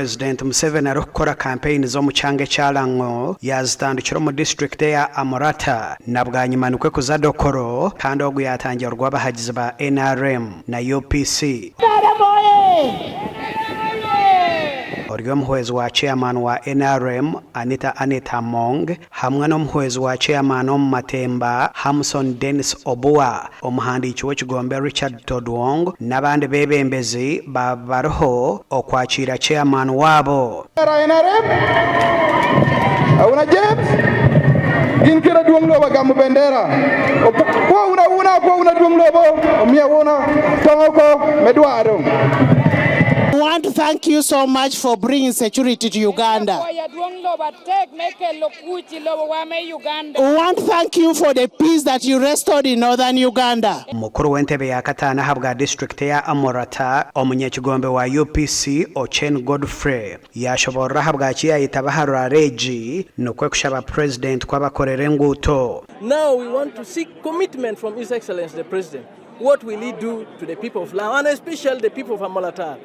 Purezidenti Museveni arikukora kampeyini z'omu kyanga ekya Lango yaazitandikira omu disiturikiti eya Amorata na bwanyima nikwo kuza Dokolo kandi ogu yaatangirwa abahagizi ba nrm na UPC. Ori omuhwezi wa Chairman wa nrm, Anita Annet Among hamwe n'omuhwezi wa Chairman omu matemba, Hamson Denis Obua, omuhandiiki w'ekigombe Richard Todwong n'abandi beebembezi baaba bariho okwakiira Chairman waabo. NRM, Auna James, gin ki raduong lobo agamo bendera, Kwo wun auna, kwo wun adwong lobo, omiyo awuna tong oko me dwaro. We want to thank you so much for bringing security to Uganda. We want to thank you for the peace that you restored in northern Uganda. Mukuru w'entebe ya kataano ahabwa disiturikiti eya Amorata, omunyakigombe wa UPC, Ochen Godfrey yaashoboorora ahabwaki yaayetaba aha rurara egi nikwo kushaba Purezidenti ku abakorera enguuto. Now we want to seek commitment from His Excellency the President. What will he do to the people of Lango and especially the people of Amolatar?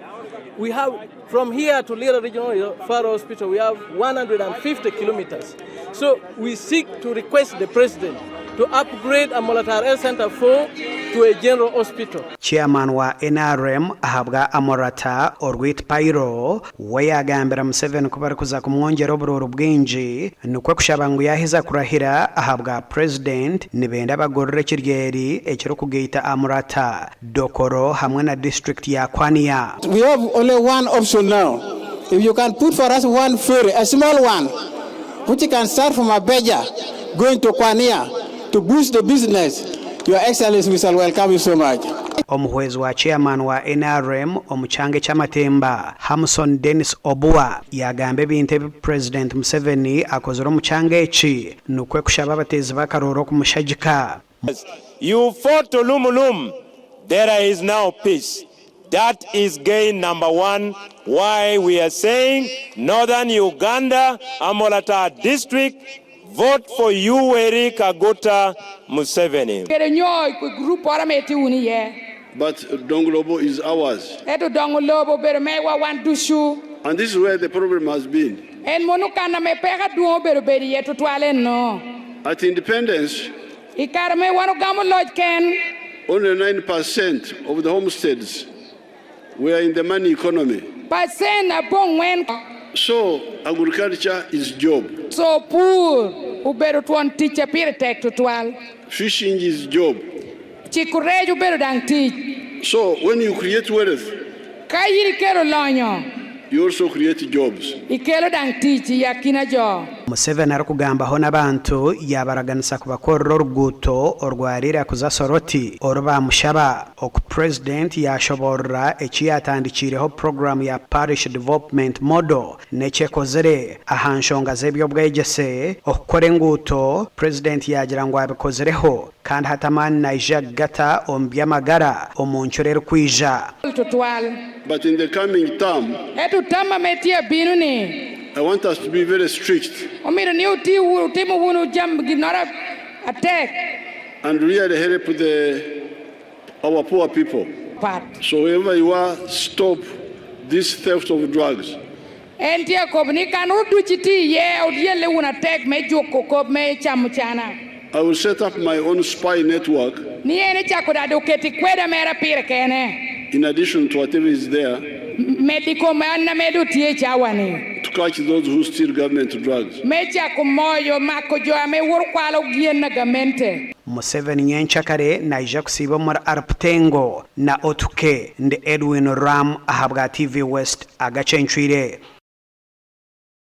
We have from here to Lira Regional Referral Hospital, we have 150 kilometers. So we seek to request the President to upgrade Amolatar Health Center 4 to a general hospital. Chairman wa NRM ahabwa Amorata, Orwit Pairo, we yaagambira Museveni ku barikuza kumwongyera oburuuru bwingi nikwo kushaba ngu yaaheza kurahira ahabwa Purezidenti nibenda bagorore ekiryeri ekirikugaita Amurata, Dokolo hamwe na disiturikiti ya Kwania. We have only one option now, if you can put for us one ferry, a small one, which can start from Abeja going to Kwania to boost the business, Your Excellency we shall welcome you so much. Omuhwezi wa Chairman wa nrm omu kyanga eky'amatemba, Hamson Denis Obua yaagamba ebintu ebi Purezidenti Museveni akozire omu kyanga eki nikwo kushaba abateezi b'akarooro kumushagika. You fought Olumulum, there is now peace. That is gain number one why we are saying Northern Uganda, Amolatar district, vote for Yoweri Kaguta Museveni. Bedo nyo i gurup ora me iti wunu iye. But Dongo Lobo is ours. Ento dongo lobo obedo mewa wan ducu. And this is where the problem has been. En mono kana me peko adwong obedo bedo iye tutwal enno. At independence. I kare me wan ogamo loc ken. Only 9% of the homesteads were in the money economy. Pacen 90. So agriculture is job. So pur obedo twon tic a pire tek tutwal. Fishing is job. Ciko rec obedo dang tic. So when you create wealth. Ka in ikelo lonyo. You also create jobs. Ikelo dang tic i akina jo. Museveni arikugambaho n'abantu yaabaraganisa kubakorera oruguuto orwa Lira kuza Soroti oru baamushaba. Oku Purezidenti yaashoboorora eki yaatandikiireho puroguraamu ya Parish Development Model n'eki ekozire aha nshonga z'eby'obwegyese, okukora enguuto, Purezidenti yaagira ngu abikozireho kandi hati amaani naija kugata omu by'amagara omu ncuro erikwija. Tutwal. But in the coming term. Ento tamma me tye abino ni. I want us to be very strict. Omito ni wuti wutimo wunu jam ginoro atek. And really help the our poor people. Pat. So wherever you are, stop this theft of drugs. En tye akobo ni kan oduci tye iye odyelle wunu atek me juko kop me camucana. I will set up my own spy network. Ni en ecako dada oketi kweda mere pire kene. In addition to whatever is there. Medo i kom an na medo tye i cawa ni. To catch those who steal government drugs. Me cako moyo mako jo ame woro kwalo gin na gamente. Museveni nyencakare naija kusiiba omuri Arputengo na Otuke. Ndi Edwin Ram ahabwa TV West agacencwire.